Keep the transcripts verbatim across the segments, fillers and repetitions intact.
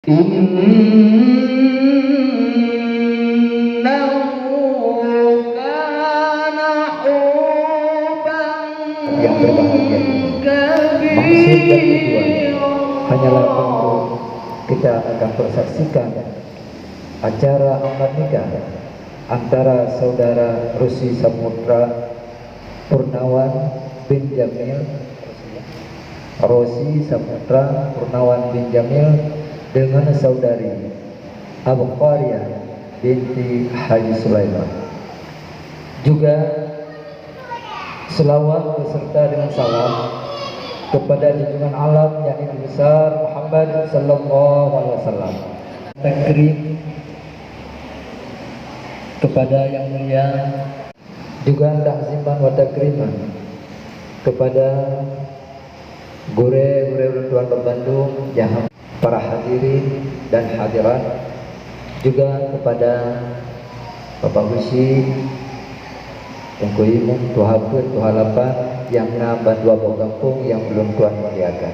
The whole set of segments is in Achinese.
Innahu kana huban Yang berbahagia ini, maksud dan tujuan hanyalah untuk kita akan persaksikan acara akad nikah antara saudara Rosi Saputra Purnawan bin Jamil, Rosi Saputra Purnawan bin Jamil dengan saudari Abqariyah binti Haji Sulaiman. Juga selawat beserta dengan salam kepada junjungan alam, yakni Nabi besar Muhammad sallallahu alaihi wasallam. Takrim kepada Yang Mulia. Juga takziman wa takriman kepada gurée-gurée ulôn tuan bandum, jahan para hadirin dan hadirat, juga kepada Bapak Gusi, Teungku Imum, Tuha Peuet, Tuha Lapan, nyang na bandua boh gampông nyang ulôn tuan muliakan.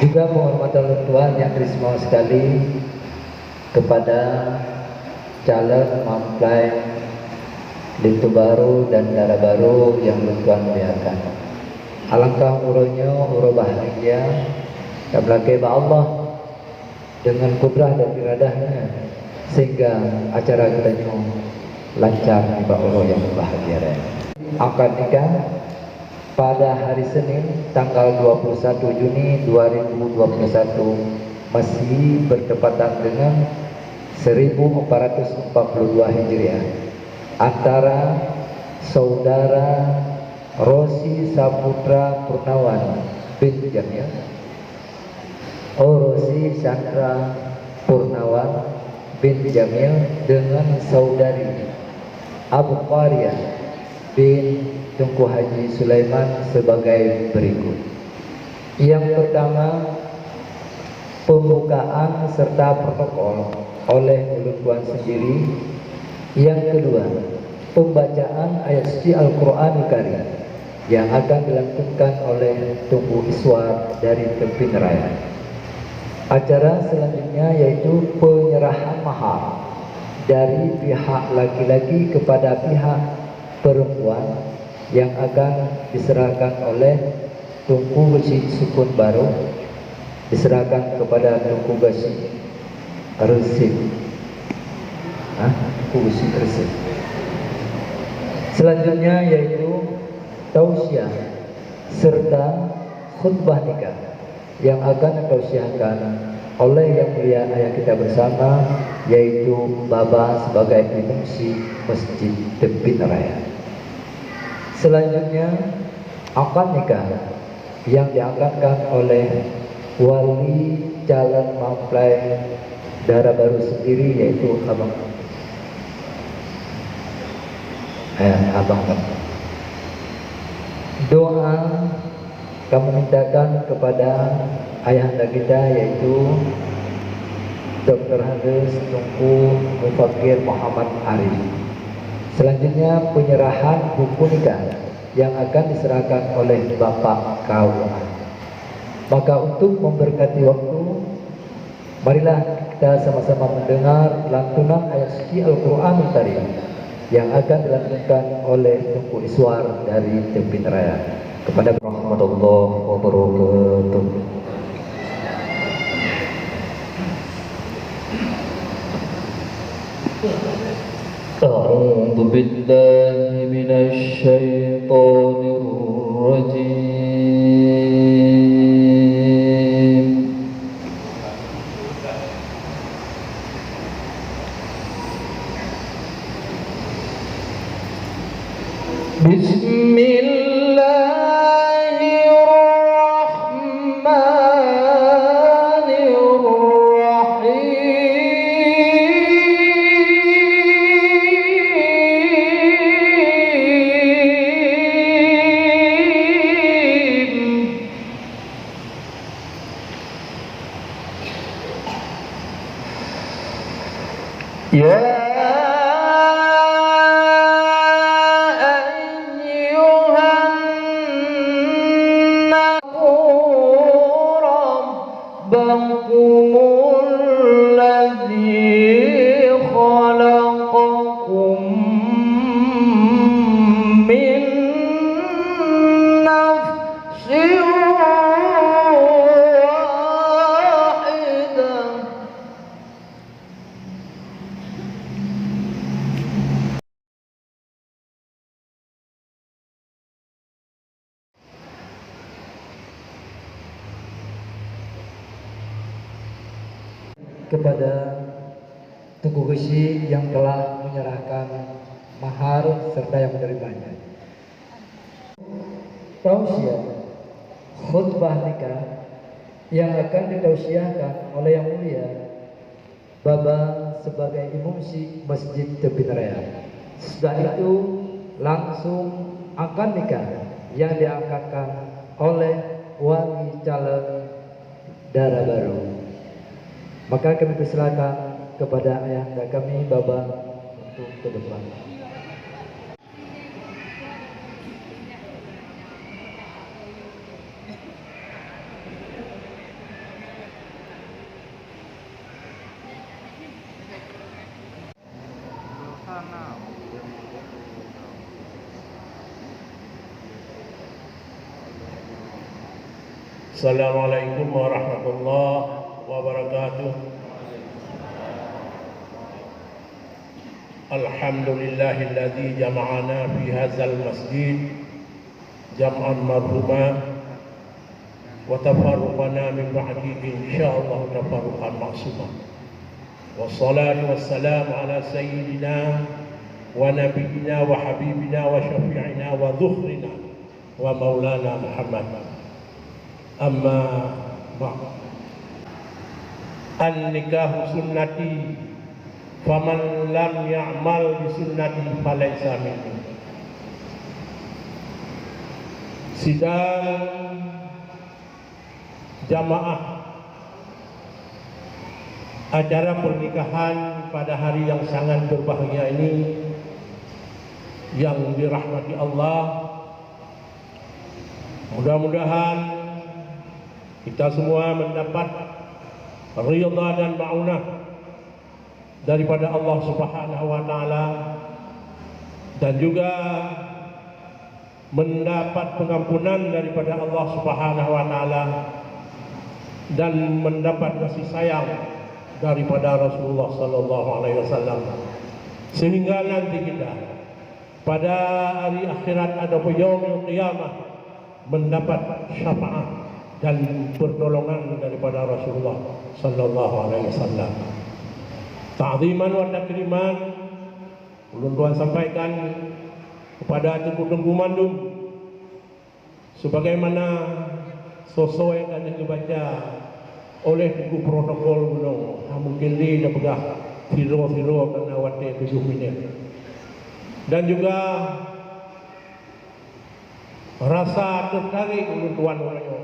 Juga penghormatan ulôn tuan nyang teuistimewa sekali kepada calon mempelai linto barô dan dara barô nyang ulôn tuan muliakan. Alangkah uroe nyoe uroe bahagia, tameulakée bak Allah dengan kudrah dan iradah-Nya, sehingga acara geutanyoe lancar nibak uroe nyang bahagia nyoe. Akad nikah pada hari Senin, tanggal dua puluh satu Juni dua ribu dua puluh satu, Masehi, bertepatan dengan seribu empat ratus empat puluh dua Hijriah, antara Saudara Rosi Saputra Purnawan bin Jamil, Rosi Chandra Purnawan bin Jamil dengan Saudari Abqariyah bin Teungku Haji Sulaiman sebagai berikut. Yang pertama, pembukaan serta protokol oleh ulôn tuan sendiri. Yang kedua, pembacaan ayat suci Al-Quranul Karim yang akan dilantunkan oleh Teungku Iswar dari Teupin Raya. Acara selanjutnya yaitu penyerahan mahar dari pihak laki-laki kepada pihak perempuan yang akan diserahkan oleh Teungku Geuchik Sukon Barô, diserahkan kepada Teungku Geuchik Reuseb. Hah? Teungku Geuchik Reuseb. Selanjutnya yaitu tausiah serta khutbah nikah yang akan ditausiahkan oleh Yang Mulia Ayah kita bersama, yaitu Baba sebagai imum si Masjid Teupin Raya. Selanjutnya, akad nikah yang diangkatkan oleh wali calon mempelai dara barô sendiri, yaitu abang, eh, abang kami. Doa kami mintakan kepada ayahanda kita, yaitu Doktor Handes Teungku Mufakir Muhammad Arif. Selanjutnya, penyerahan buku nikah yang akan diserahkan oleh Bapak K U A. Maka, untuk memberkati waktu, marilah kita sama-sama mendengar lantunan ayat suci Al-Quranul Karim yang akan dilantunkan oleh Teungku Iswar dari Teupin Raya. Kepada warahmatullahi wabarakatuh. أعوذ بالله من الشيطان الرجيم. بسم الله الرحمن الرحيم. يا أيها الناس ربكم الذي خلقكم من نفس واحدة. Kepada Teungku Geuchik yang telah menyerahkan mahar serta yang menerimanya. Tausiah, khutbah nikah yang akan ditausiahkan oleh Yang Mulia Baba sebagai Imum Syik Masjid Tebin Raya. Sesudah itu, langsung akad nikah yang diangkatkan oleh wali calon dara baru. Maka kami persilakan kepada ayahanda kami, Baba, untuk ke depan. Assalamualaikum warahmatullahi wabarakatuh. Alhamdulillahilladzi jama'ana fi hadzal masjid jam'an marhuma, wa tafarraqana min ba'di, insyaallah, tafarraqan ma'suma. Wassalatu wassalamu ala sayyidina wa nabiyyina wa habibina wa syafi'ina wa dhukhrina wa maulana Muhammad. Amma ba'd. An-nikahu sunnati, faman lam ya'mal bi sunnati falaisa minni. Sidang jamaah acara pernikahan pada hari yang sangat berbahagia ini yang dirahmati Allah, mudah-mudahan kita semua mendapat ridha dan maunah daripada Allah Subhanahu wa Ta'ala, dan juga mendapat pengampunan daripada Allah Subhanahu wa Ta'ala, dan mendapat kasih sayang daripada Rasulullah sallallahu alaihi wasallam, sehingga nanti kita pada hari akhirat ataupun yaumil qiyamah mendapat syafaat dan pertolongan daripada Rasulullah sallallahu alaihi wasallam. Ta'ziman wa takriman ulôn tuan sampaikan kepada teungku-teungku mandum, sebagaimana soe-soe nyang ka lheueh geubaca oleh teungku protokol bunoe, hana mungken lé tapeugah sidroe-sidroe karena watèe tujoh minét. Dan juga rasa teutarek ulôn tuan uroe nyoe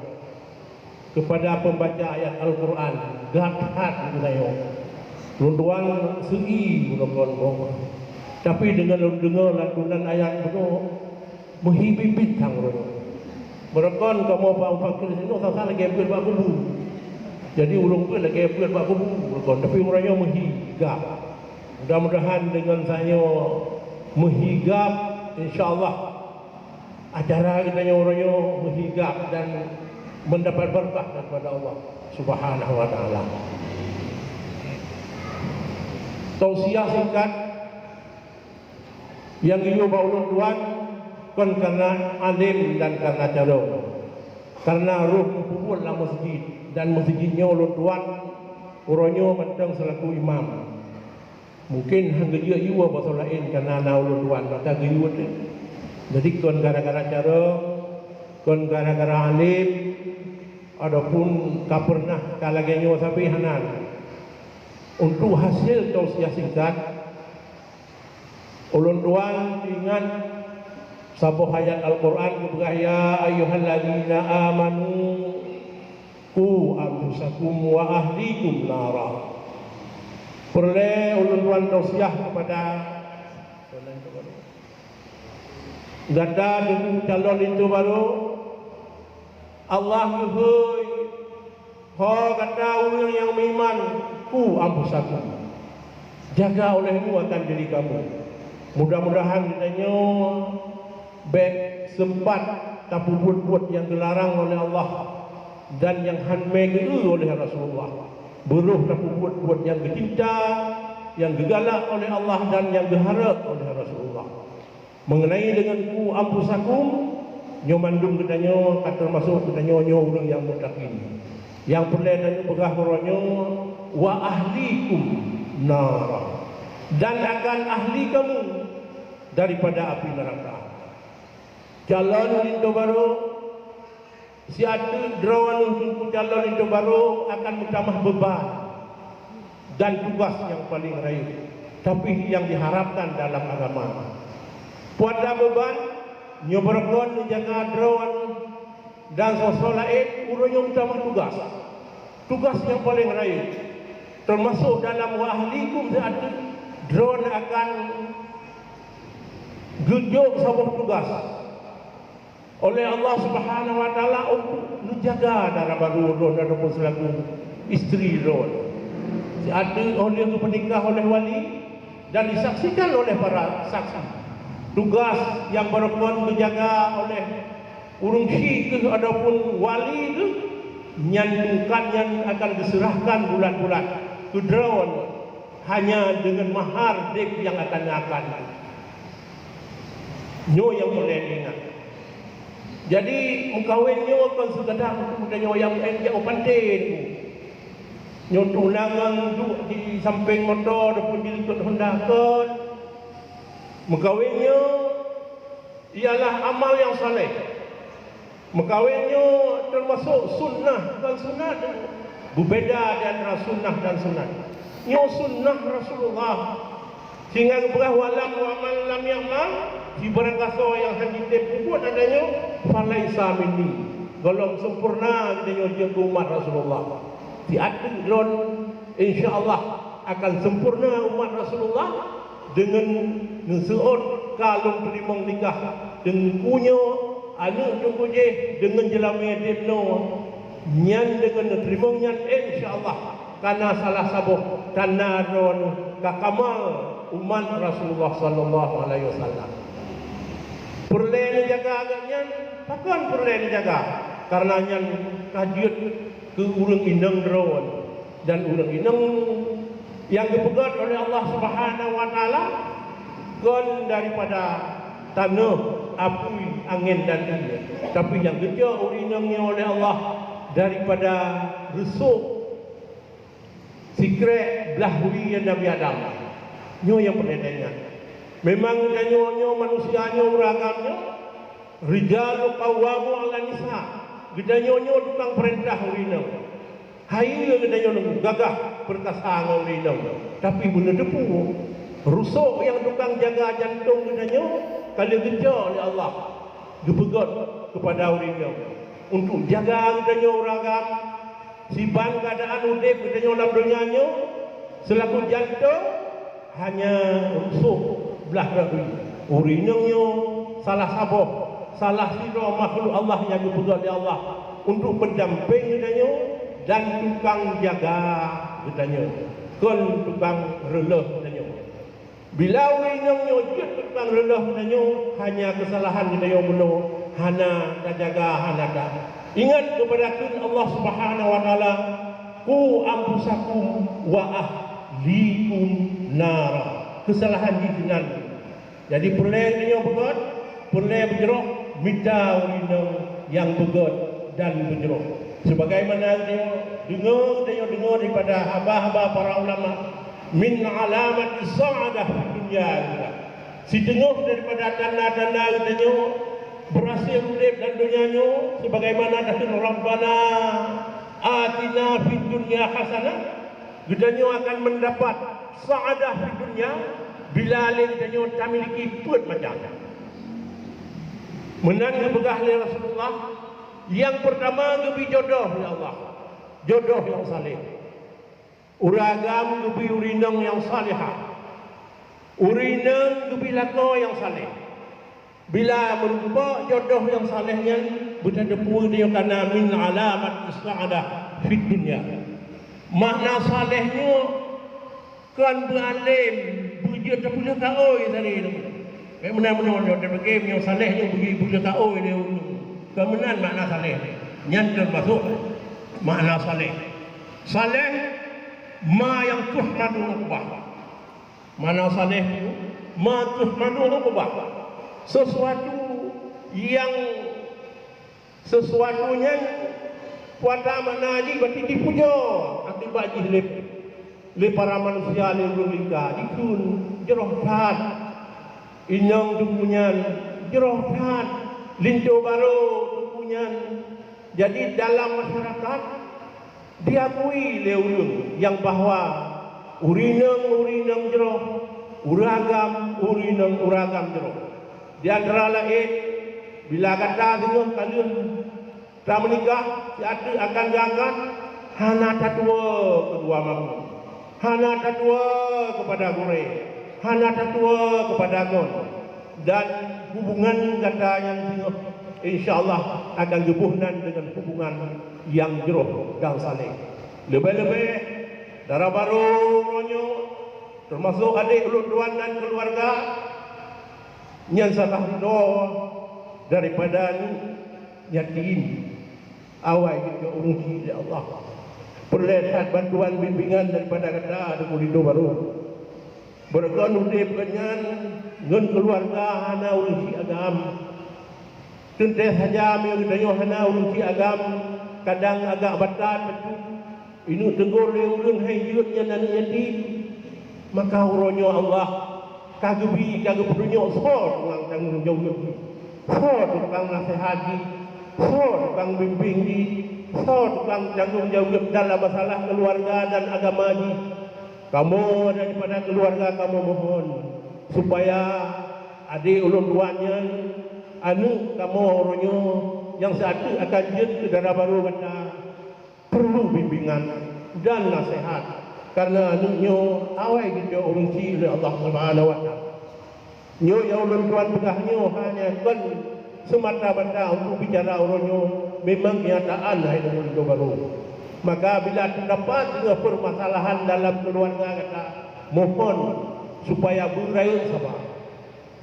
kepada pembaca ayat Al-Quran, gata that geutanyoe. Ulôn tuan seu-i ulôn kon boh. Tapi deungon lôn deungoe lantunan ayat bunoe, meuhi biet-biet sang uroe nyoe. Meureugon kamoe bak mufakir sinoe sasa lagèe beuet bak kubu. Jadi ureueng beuet lagèe beuet bak kubu meureugon, tapi uroe nyoe meuhi gab. Mudah-mudahan deungon tanyoe meuhi gab, insya Allah acara geutanyoe uroe nyoe meuhi gab dan mendapat berkah daripada Allah Subhanahu wa Ta'ala. Tausiah singkat nyang geuyue bak ulôn tuan kon karena além dan karena carông, karena roh geupeubuet lam meuseujid, dan meuseujid nyoe ulôn tuan uroe nyoe mantong seulaku imam. Mungken han geujeuet yue bak soe laén, karena na ulôn tuan maka geuyue teuh. Jadi kon gara-gara carông, kon gara-gara além, ataupun ka peureunah ka lagèe nyoe sabe, hana. Untuk hasil tausiah singkat, ulôn tuan ingat saboh ayat Al-Quran geupeugah, "Ya ayyuhalladzina amanu qu anfusakum wa ahlikum nara." Peureulèe ulôn tuan tausiah kepada gata teungku calon linto barô, Allah geuhôi Ho gata ureuëng nyang meuiman, ku anfusakum, jaga olehmu akan diri kamu. Mudah-mudahan geutanyoe bék seumpat tapeubuet buet nyang geularang oleh Allah dan nyang han mé geu oleh Rasulullah. Beurôh tapeubuet buet nyang geucinta, nyang geugalak oleh Allah dan nyang geuharab oleh Rasulullah. Meungenai deungon ku anfusakum, nyoe mandum geutanyoe ka teumasok geutanyoe nyoe ureuëng nyang muttaqin. Nyang peureulée tanyoe peugah uroe nyoe, wa ahlikum nara, dan akan ahli kamu daripada api neraka. Calon linto barô, siat teuk droeneuh teungku calon linto barô akan meutamah beuban dan tugas nyang paleng rayeuk, tapi nyang diharapkan dalam agama. Peue beuban nyoe beureugon neujaga droeneuh dan soe-soe laén ureuëng nyang meutamah tugas. Tugas nyang paleng rayeuk, teumasok dalam wa ahlikum siat teuk droeneuh akan geujok saboh tugas oleh Allah Subhanahu wa Taala untuk neujaga dara barô droeneuh ataupun seulaku istri droeneuh. Siat teuk óh lheueh geupeunikah oleh wali dan disaksikan oleh para saksi. Tugas nyang beureugon geujaga oleh ureuëng syiek keuh ataupun wali keuh, nyan tungkat nyan akan geuseurahkan bulat-bulat keu droeneuh hanya deungon mahar dék nyang akan neuakan. Nyoe nyang peureulée ingat. Jadi, meukawen nyoe kon seukadar untuk tanyoe nyang meu'en jak u panté. Nyoe tunangan duek di sampéng moto ataupun di likot honda kon. Meukawen nyoe ialah amal nyang saleh. Meukawen nyoe teumasok sunnah, bukan sunat. Beubeda di antara sunnah dan sunat. Nyoe sunnah Rasulullah. Sehingga geupeugah, "Wa lam wa man lam ya'mal," sibarang gasoe nyang hana jitem peubuet ata nyoe, "falaisa minni." Gohlom sempurna geutanyoe jeuet keu umat Rasulullah. Siat teuk lôn, insya Allah, akan sempurna umat Rasulullah deungon neuseuôt ka lôn teurimong nikah teungku nyoe, aneuëk teungku jih deungon jeulamé deb noe. Nyan deungon neuteurimong nyan, insya Allah, kana salah saboh tanda droeneuh ka kamal umat Rasulullah sallallahu alaihi wasallam. Peureulée neujaga agam nyan, pakon peureulée neujaga? Kareuna nyan ka jeuet keu ureuëng inong droeneuh. Dan ureuëng inong nyang geupeugét oleh Allah Subhanahu wa Taala kon daripada tanoh, apui, angén dan ié, tapi nyang geucok ureuëng inong nyoe oleh Allah daripada reusôk sikrek blah wie Nabi Adam. Nyoe nyang peureulée taingat. Memang geutanyoe nyoe manusia nyoe ureuëng agam nyoe, rijalu qawwamu 'alan nisa. Geutanyoe nyoe tukang peurintah ureuëng inong. Hai geutanyoe nyoe gagah peurkasa ngon ureuëng inong, tapi beuneuteupeu rusok nyang tukang jaga jantong geutanyoe ka lheueh geucok lé Allah geupeugét keupada ureuëng inong untuk jaga geutanyoe ureuëng agam. Siban keuadaan udeb geutanyoe lam donya nyoe seulaku jantong hanya rusok blah rabi. Ureuëng inong nyoe salah saboh, salah sidroe makhluk Allah nyang geupeugét lé Allah untuk pendamping geutanyoe dan tukang jaga geutanyoe, kon tukang reulôh geutanyoe. Bila ureuëng inong nyoe jeuet tukang reulôh geutanyoe, hanya keusalahan geutanyoe bunoe, hana tajaga, hana ta. Ingat keupada kheun Allah Subhanahu wa Taala, "Qu anfusakum wa ahlikum nara." Keusalahan jih sinan. Jadi peureulée geutanyoe beugét, peureulée beujroh, mita ureuëng inong nyang beugét dan beujroh. Sebagaimana geutanyoe deungoe, geutanyoe deungoe daripada haba-haba para ulama, "Min alamati sa'adah fid dunya," geutanyoe. Siteungoh daripada tanda-tanda geutanyoe beurhasil udeb lam donya nyoe, sebagaimana takheun, "Rabbana atina fid dunya hasanah." Geutanyoe akan mendapat sa'adah fid dunya bila lé geutanyoe tamiliki peuet macam. Meunan geupeugah lé Rasulullah, nyang peurtama geubri jodoh lé Allah, jodoh nyang saleh. Ureuëng agam geubri ureuëng inong nyang salehah. Ureuëng inong geubri lakoe nyang saleh. Bila meurumpok jodoh nyang saleh nyan, beuteupeue nyoe kana min alamat sa'adah fid dunya. Makna saleh nyoe kon beualém, beujeuet tapeuleueh kaôi sabe. Bék meunan meunoe nyoe, tapeugah meunyoe saleh nyoe beujeuet peuleueh kaôi lé ureueng. Kon meunan makna saleh. Nyan teumasok makna saleh. Saleh ma nyang tuhmadu uqbah. Makna saleh nyoe ma tuhmadu uqbah. Sesuatu yang Sesuatu nyan kuasa makna jih berarti dipuja akibat jih lé, lé para manusia lé ureueng lingka. Dikheun jroh that. Inong teungku nyan jroh that. Linto barô teungku nyan. Jadi dalam masyarakat diakui lé ureueng nyang bahwa ureueng inong, ureueng inong jroh, ureueng agam, ureueng inong, ureueng agam jroh. Di antara laén, bila gata singoh ka lheueh tameunikah, siat teuk akan geuangkat, hana tatuwoe keu dua makhluk, hana tatuwoe keupada gurée, hana tatuwoe keupada ngon, dan hubungan gata nyang singoh, insya Allah, akan geuboh nan deungon hubungan nyang jroh dan saleh. Leubeh-leubeh, dara barô uroe nyoe, teumasok adék ulôn tuan dan keuluwarga, nyan salah droe daripada aneuëk yatim. Awai geukeurusi lé Allah. Peureulée that bantuan bimbingan daripada gata, Teungku Linto Barô. Beureugon udeb geuhnyan ngon keuluwarga hana ureuëng si agam. Teuntée saja meunyoe geutanyoe hana ureuëng si agam, kadang agak batat bacut, ineuëk teugor lé ureuëng hai jeuet nyan aneuëk yatim, maka uroe nyoe Allah ka geubi, ka geupeutunyok soe tukang tanggong jaweueb jih, soe tukang naseuhat jih, soe tukang bimbéng jih, soe tukang tanggong jaweueb dalam masalah keuluwarga dan agama jih. Kamoe daripada keuluwarga kamoe mohon supaya adék ulôn tuan nyan, aneuëk kamoe uroe nyoe nyang siat teuk akan jeuet keu dara barô gata, peurlu bimbingan dan naseuhat, kareuna aneuëk nyoe awai geujak ureuëng chik lé Allah Subhanahu wa Taala. Nyoe nyang ulôn tuan peugah nyoe hanya kon seumata-mata untuk bicara uroe nyoe, memang kenyataan hai Teungku Linto Barô. Maka bila teudapat singoh peumasalahan dalam keuluwarga gata, mohon supaya beurayeuk saba.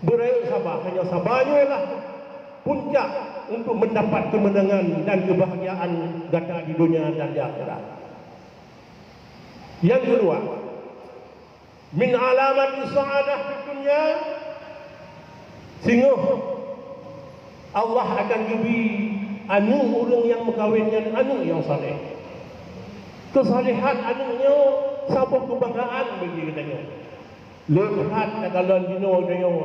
Beurayeuk saba, hanya saba nyoe lah puncak untuk mendapat kemenangan dan kebahagiaan gata di dunia dan di akhirat. Nyang keudua, min alamati sa'adah fid dunya, singoh Allah akan geubi aneuëk ureuëng nyang meukawen nyan aneuëk nyang saleh. Keusalehan aneuëk nyoe saboh keubanggaan bagi geutanyoe. Lé that takalon jinoe geutanyoe,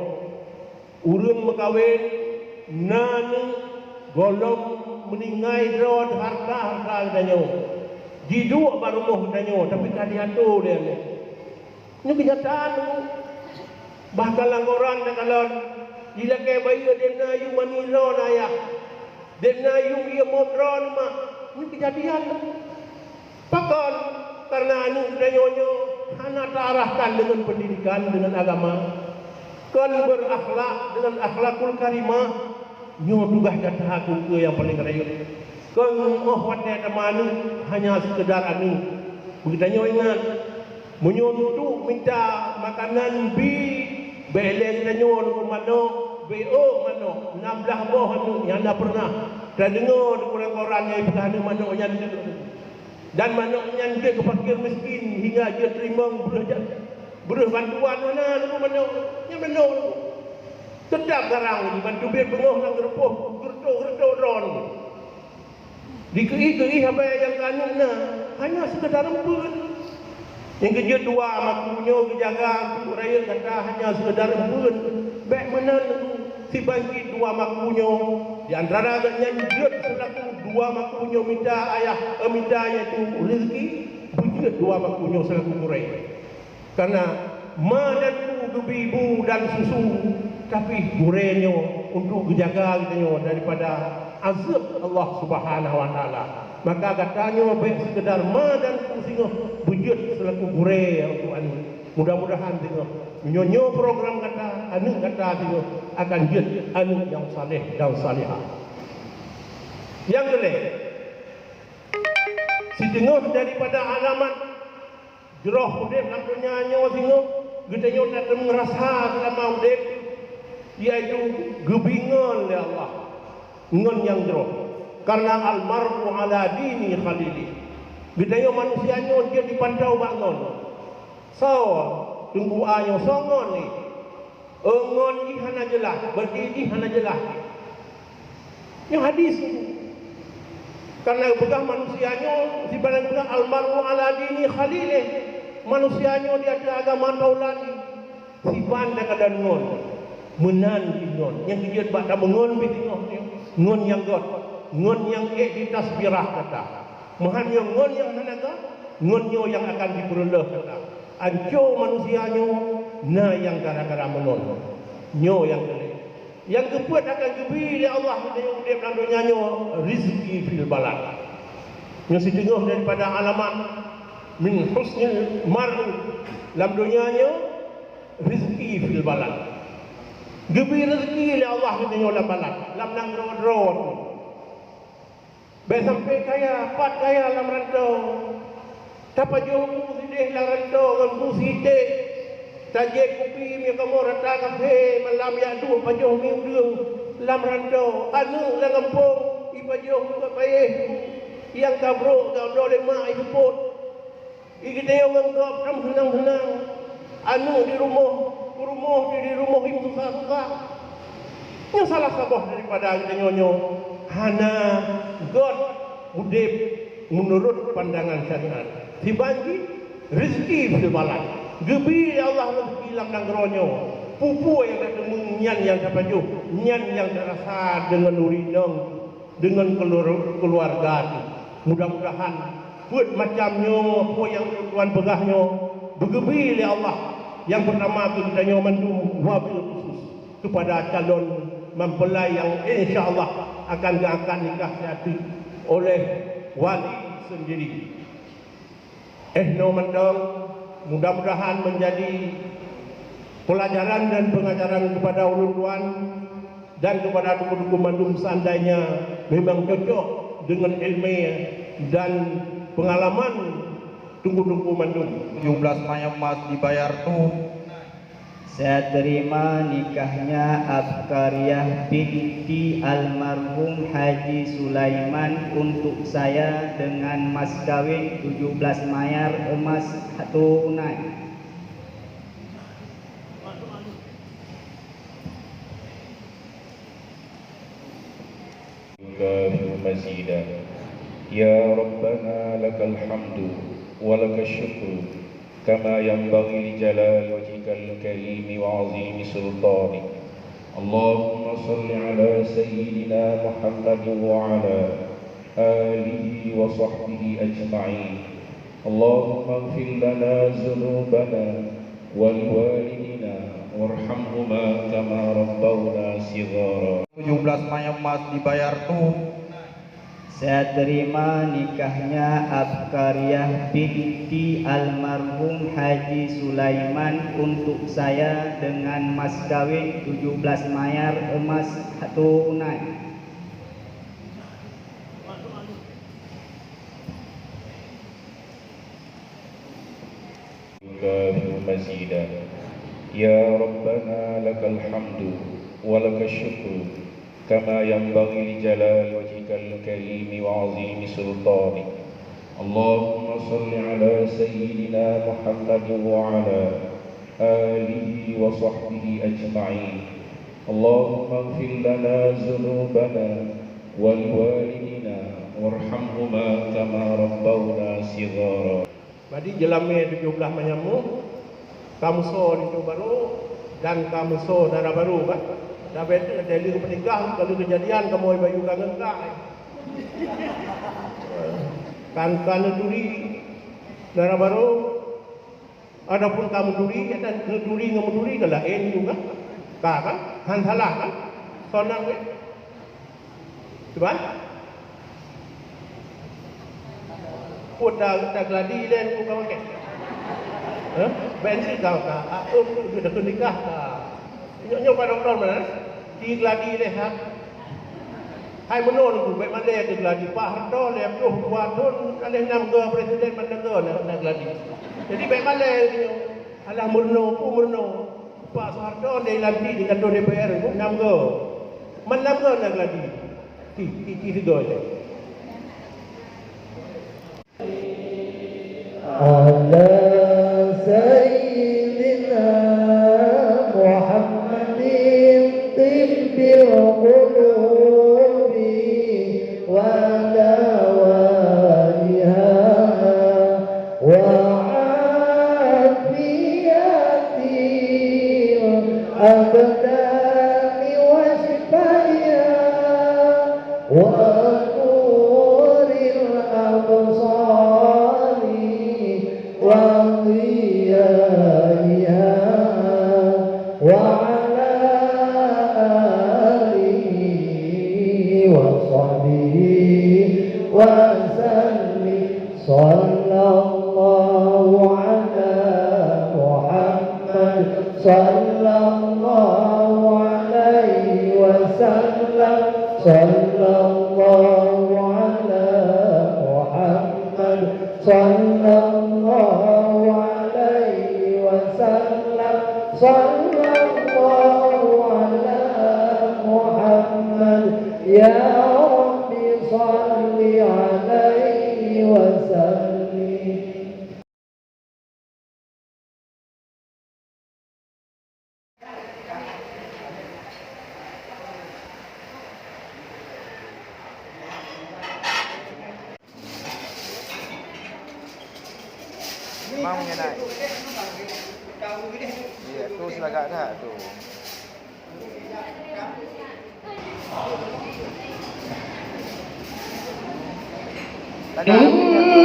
ureuëng meukawen na aneuëk gohlom meuninggai droe hareuta-hareuta geutanyoe, jiduek bak rumoh geutanyoe, tapi ka jiato lé aneuëk. Nyoe keunyataan nyoe. Bahkan lam koran takalon, jilakée bayeue deb na yum mani droe na ayah, deb na yum ié mot droe na mak. Nyoe keujadian nyoe. Pakon? Kareuna aneuëk geutanyoe nyoe hana taarahkan deungon peundidikan, deungon agama. Kon beurakhlak deungon akhlakul karimah. Nyoe tugaih gata keu nyang paleng rayeuk. Kon óh watée tameuaneuëk hanya seukeudar aneuëk. Geutanyoe ingat, meunyoe untuk mita makanan bi, bék lé geutanyoe nunggu manok, bék ôk manok, nam blaih boh aneuëk nyang na peureunah tadeungoe di koran-koran nyang ipeugah aneuëk manok nyan deuek. Dan manok nyan jeuet keu fakir miskin hingga jeuet teurimong breueh ja-, breueh bantuan hana leumo manok. Nyan manok teutap garang jibantu biet beungoh lam geurupoh geureutoh-geureutoh droe. Dikeu-ié-keu-ié haba nyang keu aneuëk na hanya seukeudar eumpeuen. Nyang keujeuet dua makeu nyoe geujaga untuk rayeuk gata hanya seukeudar eumpeuen. Bék meunan, siban cit dua makeu nyoe, di antara geuhnyan jeuet seulaku dua makeu nyoe mita ayah, eh, mita, yaitu rezeki, beujeuet dua makeu nyoe seulaku gurée. Kareuna ma dan bu geubi bu dan susu, tapi gurée nyoe untuk geujaga geutanyoe daripada azeueb Allah Subhanahu wa Taala. Maka gata nyoe bék seukeudar ma dan bu singoh beujeuet seulaku gurée untuk aneuëk. Mudah-mudahan singoh meunyoe nyoe program gata, aneuëk gata singoh akan jeuet aneuëk nyang saleh dan salehah. Nyang keulhèe, sit-, Singoh daripada alamat jroh udeb lam donya nyoe singoh, geutanyoe tateumeung rasa seulama udeb, yaitu geubingon lé Allah ngon nyang jroh. Karena al-mar'u ala dini khalilih. Geutanyoe manusia nyoe jeuet jipantau bak ngon. Soe teungku A nyoe, soe ngon nyoe? Oh, ngon jih hana jeulaih, berarti jih hana jeulaih. Nyoe hadis. Karena peugah manusia nyoe, sibanan peugah, "Al-mar'u ala dini khalilih." Manusia nyoe di ateueh agama taulan, siban takalon ngon. Meunan jih ngon. Nyang keujeuet bak tameungon pih singoh nyoe, ngon nyang göt, ngon nyang ék ditasbirah gata. Meuhan nyoe ngon nyang hana göt, ngon nyoe nyang akan jipeureuleueh gata. Anco manusia nyoe na nyang gara-gara meungon. Nyoe nyang keu lhèe. Nyang keupeuet akan geubri lé Allah keu udeb lam donya nyoe, rizki fil balad. Nyoe siteungoh daripada alamat min husnil mar'i lam donya nyoe, rizki fil balad. Geubri rizki lé Allah keu nyoe lam balad, lam nanggroe droe. Bèk sampoe kaya, pat kaya lam rantô. Tapajoh bu sideh lam rantô ngon bu sitek. Tajieb kupi meukamoe rata kafé, malam jak duek pajoh mi udeueng lam rantô. Aneuk lam gampông ipajoh bu payéh, nyang ka brok ka bloe lé mak iseupôt. Di geutanyoe ngon gob tam heunang-heunang, aneuk di rumoh, peurumoh di, di rumoh nyang susah-susah. Nyoe salah saboh daripada geutanyoe nyoe hana göt udeb meunurot pandangan syariat. Siban jih rizki fil balad. Geubri lé Allah rizki lam nanggroe nyoe. Peue-peue nyang tateumèe nyan nyang tapajoh, nyan nyang tarasa deungon ureueng inong. Deungon keluar-, keluarga tu. Mudah-mudahan peuet macam nyoe, peue nyang ulôn tuan peugah nyoe, beugeubri lé Allah. Nyang peurtama keu geutanyoe mandum, wabil khusus keupada calon mempelai nyang insya Allah akan geuakad nikah siat teuk oleh wali sendiri. Eh, nyoe mantong, mudah-mudahan menjadi pelajaran dan pengajaran kepada ulôn tuan dan kepada teungku-teungku mandum, seandainya memang cocok dengan ilmu dan pengalaman teungku-teungku mandum. Tujuh belas mayam emas dibayar tu. Saya terima nikahnya Abkariah binti almarhum Haji Sulaiman untuk saya dengan mas kawin tujuh belas mayar emas tunai. يكافئ مزيدا. يا ربنا لك الحمد ولك الشكر كما ينبغي لجلال وجهك الكريم وعظيم سلطانك. اللهم صل على سيدنا محمد وعلى آله وصحبه أجمعين. اللهم اغفر لنا ذنوبنا ولوالدينا وارحمهما كما ربونا صغارا. Tujuh belas mayam emas dibayar tu. Saya terima nikahnya Abkariah binti almarhum Haji Sulaiman untuk saya dengan mas kawin tujuh belas mayar emas tunai. يكافئ مزيدا. يا ربنا لك الحمد ولك الشكر كما ينبغي لجلال وجهك الكريم وعظيم سلطانك. اللهم صل على سيدنا محمد وعلى آله وصحبه أجمعين. اللهم اغفر لنا ذنوبنا ولوالدينا وارحمهما كما ربونا صغارا. Badi jeulamé tujoh blaih manyam mu, ka meuso linto barô dan ka meuso dara barô, kan? Sabé teuk lheueh peunikah, ka lheueh keujadian kamoe bayeue ka ngon kah. Kan ka neuturi dara barô, ataupun ka meuturi, ya kan? Neuturi ngon meuturi ka laén juga. Ka, kan? Han salah, kan? Sonang, kan? Cuba. Peue ta, tagladi lé ku ka makai? Hah? Bèk si kau ka, aku tu dah nikah ka. Nyoe, nyoe padang-padang mana? Digladi lé ha. Hai meunoe Teungku, bèk malèe keu gladi. Pak Harto lhèe plôh dua thôn ka lhèe nam goe presiden ban lhèe goe na, na gladi. Jadi bèk malèe keu nyoe. Alah meurunoe, peue meurunoe. Pak Soeharto lhèe lantik di kantor D P R, nam goe. Man nam goe na gladi. Ti, ti, ti sigoe lé. على سيدنا محمد طب القلوب ودوائها وعافية الأبدان وشفائها ونور الأبصار وضيائها وعلى آله وصحبه وسلم. صلى الله على محمد، صلى الله عليه وسلم، صلى الله على محمد، صلى الله عليه وسلم، صلى الله على محمد. يا رب صل عليه وسلم. Memang mengenai. Iya, tu selagak dah tu. Lagak.